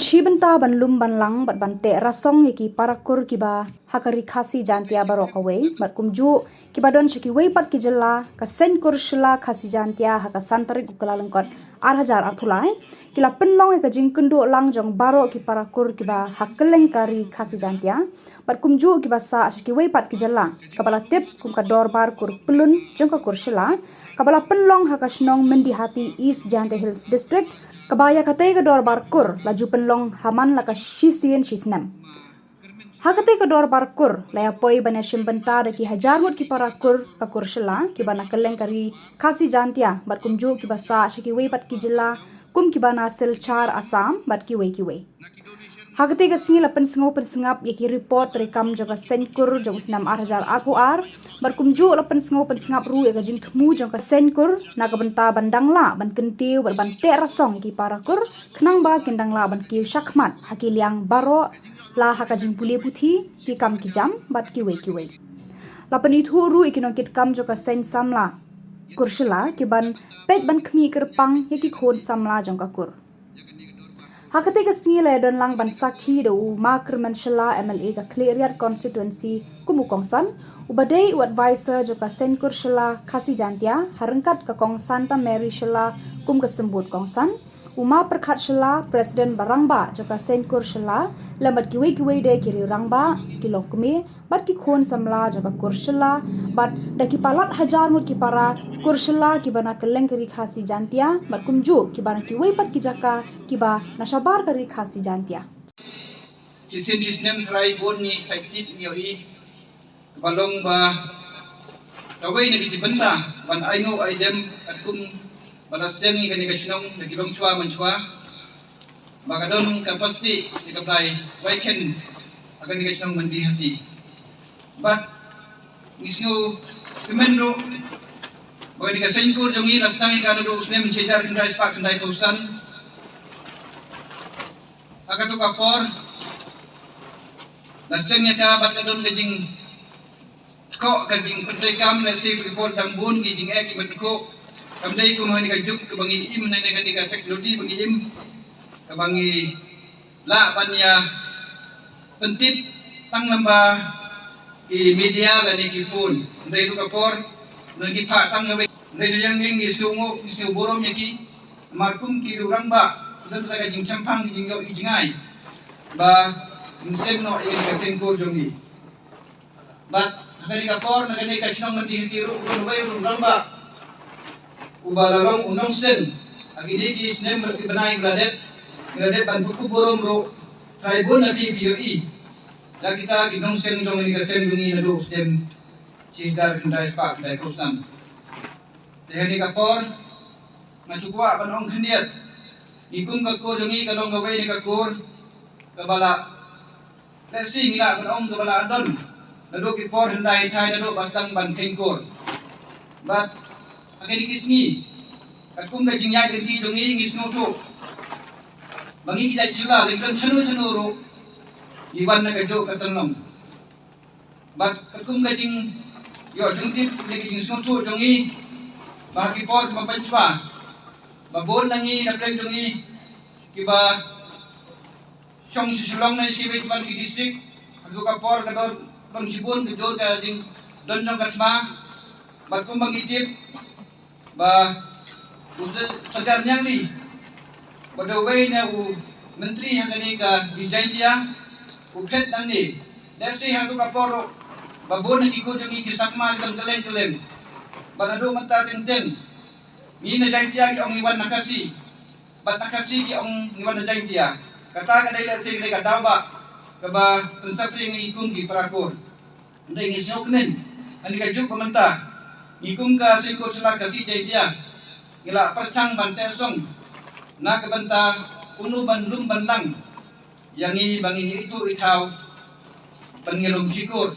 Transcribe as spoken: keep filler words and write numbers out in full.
Shi bynta ban lum ban lang bad ban teh rasong ïa ki para kur kiba ha ka ri Khasi Jaintia baroh kawei bad kumjuh kiba don sha kiwei pat ki jylla, ka Seng Kur Shylla Khasi Jaintia ha ka san tarik u Kyllalyngkot ar hajar arphew lai ki la pynlong ïa ka jingkynduh lang jong baroh ki para kur kiba ha kylleng ka ri Khasi Jaintia bad kumjuh kiba sah sha kiwei pat ki jylla, kaba la tip kum ka Dorbar Kur Pyllun jong ka Kur Shylla, kaba la pynlong ha ka shnong Myndihati, East Jaintia Hills District, kaba ïa katei ka Dorbar Kur la ju pynlong ha man la ka shisien shisnem. Ha katei ka Dorbar Kur la ïa poi ban ïa shim bynta da ki hajar ngut ki para kur ka Kur Shylla kiba na kylleng ka ri Khasi Jaintia bad kumjuh kiba sah sha kiwei pat ki jylla kum kiba na Silchar, Assam bad kiwei kiwei. Ha katei ka sngi la pynsngew pynsngap ïa ki report treikam jong ka Seng Kur jong u snem ar hajar arphew ar bad kumjuh la pynsngew pynsngap ruh ïa ka jingthmu jong ka Seng Kur na ka bynta ban dang lah ban kyntiew bad ban teh rasong ïa ki para kur khnang ba kin dang lah ban kiew shakhmat ha ki liang baroh, la ha ka jingpule puthi, ki kam ki jam bad kiwei kiwei. La pynithuh ruh ïa ki nongkitkam jong ka Seng Samla Kur Shylla kiban peit ban khmih kyrpang ïa ki khun samla jong ka kur. Ha katei ka sngi la ïa don lang ban sakhi da u Ma Kyrmen Shylla, M L A ka Khliehriat Constituency kum u kongsan, uba dei u advisor jong ka Seng Kur Shylla Khasi Jaintia ha ryngkat ka Kong Santa Mary Shylla kum ka symbud kongsan, u Ma Pyrkhat Shylla, President ba rangbah jong ka Seng Kur Shylla, lem bad kiwei kiwei de ki riew rangbah, ki longkmie bad ki khun samla jong ka Kur Shylla bad da ki palat hajar ngut ki para Kur Shylla kiba na kylleng ka ri Khasi Jaintia bad kumjuh kiba na kiwei pat ki jaka kiba na shabar ka ri Khasi Jaintia. Shisien shisnem trai bun ngi chait tip ngi ïohi kaba long ba kawei na ki bynta ban ai nguh ai dem katkum ba la seng ïa kane ka shnong da ki longshwa manshwa, ba ka don ka pasti ïa ka Blai Waikhen ha kane ka shnong Myndihati. Bad ngi sngewkmen ruh ba kane ka Seng Kur jong ngi la sdang ïa ka naduh u snem shi hajar khyndai spah khyndai phew san. Ha kato ka por la seng ïa ka bad ka don ka jingkhoh, ka jingpyntreikam, lehse ka report dang bun ki jingeh kiba dkhot. Kam dei kum ha kane ka juk kaba ngi im, ha kane ka technology ba ngi im, kaba ngi lah ban ïa pyntip tang lyngba ki media lane ki phone. Hynrei ruh ka por ngi phah tang kawei. Hynrei ngi ïeng ngi sngewbha, ngi sngewburom ïa ki. Namar kum ki riew rangbah, ki don ka jingshemphang, ki jingïohi jngai ba ngin seng noh ïa ka Seng Kur jong ngi. Bad ha kane ka por, na kane ka shnong Myndihati ruh, u don uwei u rangbah uba la long u nongseng ha kine ki snem bad ki bnai ba la dep, ba la dep ban buh burom ruh. Trai bun na phi phi ïohi ïa kita ki nongseng jong kane ka seng jong ngi naduh u snem shi hajar khyndai spah khyndai phew san. Te ha kane ka por nga shu kwah ban ong khyndiat, ngi kum ka kur jong ngi ka long kawei na ka kur kaba la, lehse ngi lah ban ong kaba la don naduh ki por hyndai thai, naduh ba sdang ban kheiñ kur. Bad ha kine ki sngi, katkum ka jingïaid lynti jong ngi, ngi sngewthuh ba ngi ki jait shylla, lehse don shano shano ruh, ngi wan na kajuh ka tynlong. Bad katkum ka jingïoh jingtip, ka jingsngewthuh jong ngi ba ha ki por kiba mynshwa, ba bun na ngi na pdeng jong ngi kiba shong sha Shillong ne sha kiwei pat ki district, ha kato ka por ka don, don shibun ka jur ka jingdon jong ka thma. Bad kumba ngi tip ba u Sir Sajar Niangli, ba dei uwei na u Myntri ha kane ka ri Jaintia, u phet nangne. Lehse ha kato ka por ruh ba bun na ki kur jong ngi ki sakma ki don kylleng kylleng. Bad naduh mynta teng teng ngi na Jaintia ki ong ngi wan na Khasi, bad na Khasi ki ong ngi wan na Jaintia. Kata ka dei, lehse ka dei ka daw ba kaba pynsaphriang ïa ngi kum ki para kur. Hynrei ngi sngewkmen, ha kane ka juk ba mynta ngi kum ka Seng Kur Shylla Khasi Jaintia ngi la pyrshang ban teh song na ka bynta kumno ban lum ban lang ïa ngi ba ngin ïa ithuh ithaw ban ïalum shikur.